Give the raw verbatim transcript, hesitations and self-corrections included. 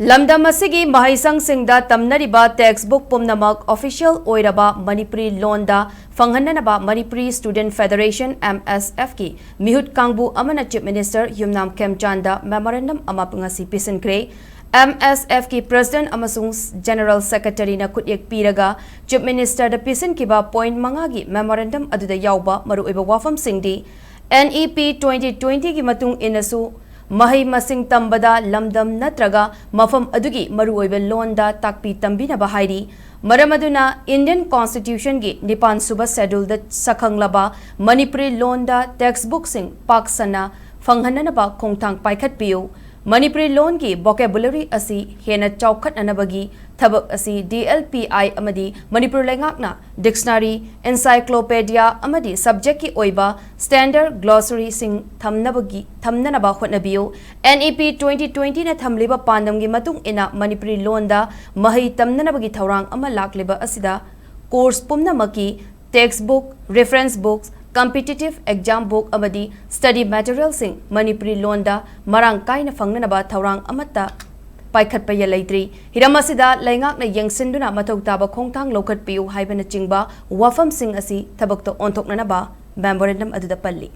ꯂꯝꯗꯝ ꯑꯁꯤꯒꯤ ꯃꯍꯩꯁꯪꯁꯤꯡꯗ ꯇꯝꯅꯔꯤꯕ textbook ꯄꯨꯝꯅꯃꯛ official ꯑꯣꯏꯔꯕ ꯃꯅꯤꯄꯨꯔꯤ ꯂꯣꯟꯗ ꯐꯪꯍꯟꯅꯅꯕ Manipuri Student Federation, MSF ꯀꯤ ꯃꯤꯍꯨꯠ ꯀꯥꯡꯕꯨ ꯑꯃꯅ Chief Minister ꯌꯨꯝꯅꯥꯝ ꯈꯦꯝꯆꯥꯟꯗ memorandum ꯑꯃ ꯉꯁꯤ ꯄꯤꯁꯤꯟꯈ꯭ꯔꯦ꯫ MSF ꯀꯤ President ꯑꯃꯁꯨꯡ General Secretary ꯅ ꯈꯨꯠꯌꯦꯛ ꯄꯤꯔꯒ Chief Minister ꯗ ꯄꯤꯁꯤꯟꯈꯤꯕ point ꯃꯉꯥꯒꯤ memorandum ꯑꯗꯨꯗ ꯌꯥꯎꯕ ꯃꯔꯨꯑꯣꯏꯕ ꯋꯥꯐꯝꯁꯤꯡꯗꯤ, NEP twenty twenty ꯒꯤ ꯃꯇꯨꯡ ꯏꯟꯅꯁꯨ ꯃꯍꯩ ꯃꯁꯤꯡ ꯇꯝꯕꯗ ꯂꯝꯗꯝ ꯅꯠꯇ꯭ꯔꯒ ꯃꯐꯝ ꯑꯗꯨꯒꯤ ꯃꯔꯨꯑꯣꯏꯕ ꯂꯣꯟꯗ ꯇꯥꯛꯄꯤ ꯇꯝꯕꯤꯅꯕ ꯍꯥꯏꯔꯤ꯫ ꯃꯔꯝ ꯑꯗꯨꯅ Indian Constitution ꯒꯤ ꯅꯤꯄꯥꯟ ꯁꯨꯕ Schedule ꯗ ꯁꯛꯈꯪꯂꯕ ꯃꯅꯤꯄꯨꯔꯤ ꯂꯣꯟꯗ textbook ꯁꯤꯡ ꯄꯥꯛ ꯁꯟꯅ ꯐꯪꯍꯟꯅꯅꯕ ꯈꯣꯡꯊꯥꯡ ꯄꯥꯏꯈꯠꯄꯤꯌꯨ꯫ ꯃꯅꯤꯄꯨꯔꯤ ꯂꯣꯟꯒꯤ vocabulary ꯑꯁꯤ ꯍꯦꯟꯅ ꯆꯥꯎꯈꯠꯅꯅꯕꯒꯤ ꯊꯕꯛ ꯑꯁꯤ DLPI ꯑꯃꯗꯤ ꯃꯅꯤꯄꯨꯔ ꯂꯩꯉꯥꯛꯅ dictionary, encyclopedia ꯑꯃꯗꯤ subject ꯀꯤ ꯑꯣꯏꯕ standard glossary ꯁꯤꯡ ꯊꯝꯅꯕꯒꯤ, ꯊꯝꯅꯅꯕ ꯍꯣꯠꯅꯕꯤꯌꯨ꯫ NEP twenty twenty ꯅ ꯊꯝꯂꯤꯕ ꯄꯥꯟꯗꯝꯒꯤ ꯃꯇꯨꯡ ꯏꯟꯅ ꯃꯅꯤꯄꯨꯔꯤ ꯂꯣꯟꯗ ꯃꯍꯩ ꯇꯝꯅꯅꯕꯒꯤ ꯊꯧꯔꯥꯡ ꯑꯃ ꯂꯥꯛꯂꯤꯕ ꯑꯁꯤꯗ course ꯄꯨꯝꯅꯃꯛꯀꯤ textbook, reference books, competitive exam book ꯑꯃꯗꯤ study material ꯁꯤꯡ ꯃꯅꯤꯄꯨꯔꯤ ꯂꯣꯟꯗ ꯃꯔꯥꯡ ꯀꯥꯏꯅ ꯐꯪꯅꯅꯕ ꯊꯧꯔꯥꯡ ꯑꯃꯠꯇ ꯄꯥꯏꯈꯠꯄ ꯂꯩꯇ꯭ꯔꯤ꯫ ꯍꯤꯔꯝ ꯑꯁꯤꯗ ꯂꯩꯉꯥꯛꯅ ꯌꯦꯡꯁꯤꯟꯗꯨꯅ ꯃꯊꯧ ꯇꯥꯕ ꯈꯣꯡꯊꯥꯡ ꯂꯧꯈꯠꯄꯤꯌꯨ ꯍꯥꯏꯕꯅꯆꯤꯡꯕ ꯋꯥꯐꯝꯁꯤꯡ ꯑꯁꯤ ꯊꯕꯛꯇ ꯑꯣꯟꯊꯣꯛꯅꯅꯕ memorandum ꯑꯗꯨꯗ ꯄꯜꯂꯤ꯫